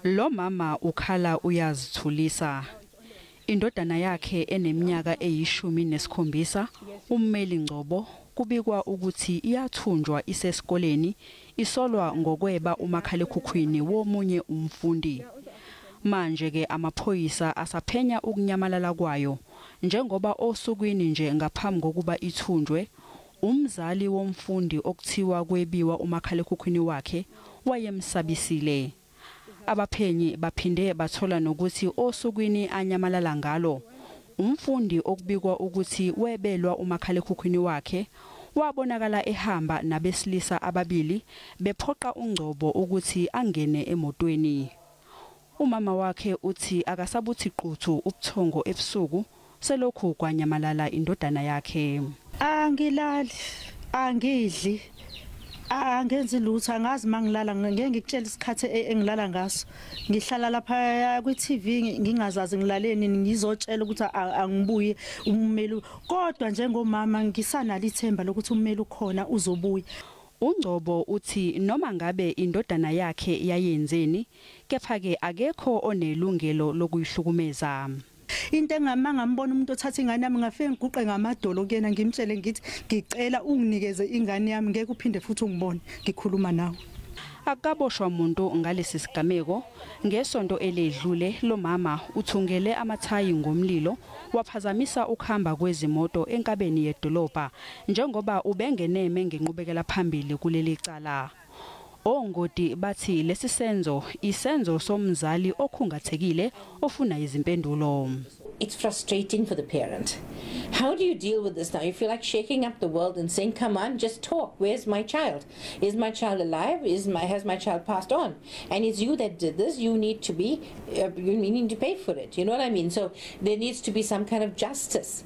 Lo mama ukhala uyazithulisa. Indodana yakhe eneminyaka eyi-17, uMmeli Ngcobo, kubikwa ukuthi iyathunjwa isesikoleni, isolwa ngokweba umakhalekhukhwini womunye umfundi. Manje ke amaphoyisa asaphenya ukunyamalala kwayo, njengoba osukwini nje ngaphambi kokuba ithunjwe, umzali womfundi okuthiwa kwebiwa umakhalekhukhwini wakhe wayemsabisile. Abaphenyi baphinde bathola nokuthi osukwini anyamalala ngalo, umfundi okubikwa ukuthi webelwa umakhalekhukhwini wakhe wabonakala ehamba nabesilisa ababili bephoqa uNgcobo ukuthi angene emotweni. Umama wakhe uthi akasabuthi quthu ubuthongo ebusuku selokhu kwanyamalala indodana yakhe. Angilali, angidli, angenzi lutho, angazi mangilala, ngeke ngikutshela isikhathi engilala ngaso. Ngihlala lapha kwi-TV ngingazazi ngilaleni, ngizotshela ukuthi angibuye ummeli, kodwa njengomama ngisanalo ithemba lokuthi ummeli ukhona, uzobuya. UNgcobo uthi noma ngabe indodana yakhe yayenzeni, kepha ke akekho onelungelo lokuyihlukumeza. Into engama ngambona umuntu othatha ingane yami, ngafike ngiguqe ngamadolo kuyena, ngimtshele ngithi ngicela unginikeze ingane yami, ngeke uphinde futhi ungibone ngikhuluma nawe. Akaboshwa umuntu ngalesi sigameko. Ngesonto eledlule lo mama uthungele amathayi ngomlilo, waphazamisa ukuhamba kwezimoto enkabeni yedolobha, njengoba ubengeneme ngenqubekela phambili kuleli cala. Ongoti bathi lesi senzo isenzo somzali okhungathekile ofuna izimpendulo. It's frustrating for the parent. How do you deal with this now? You feel like shaking up the world and saying, "Come on, just talk. Where's my child? Is my child alive? Has my child passed on? And it's you that did this. You need to pay for it." You know what I mean? So there needs to be some kind of justice.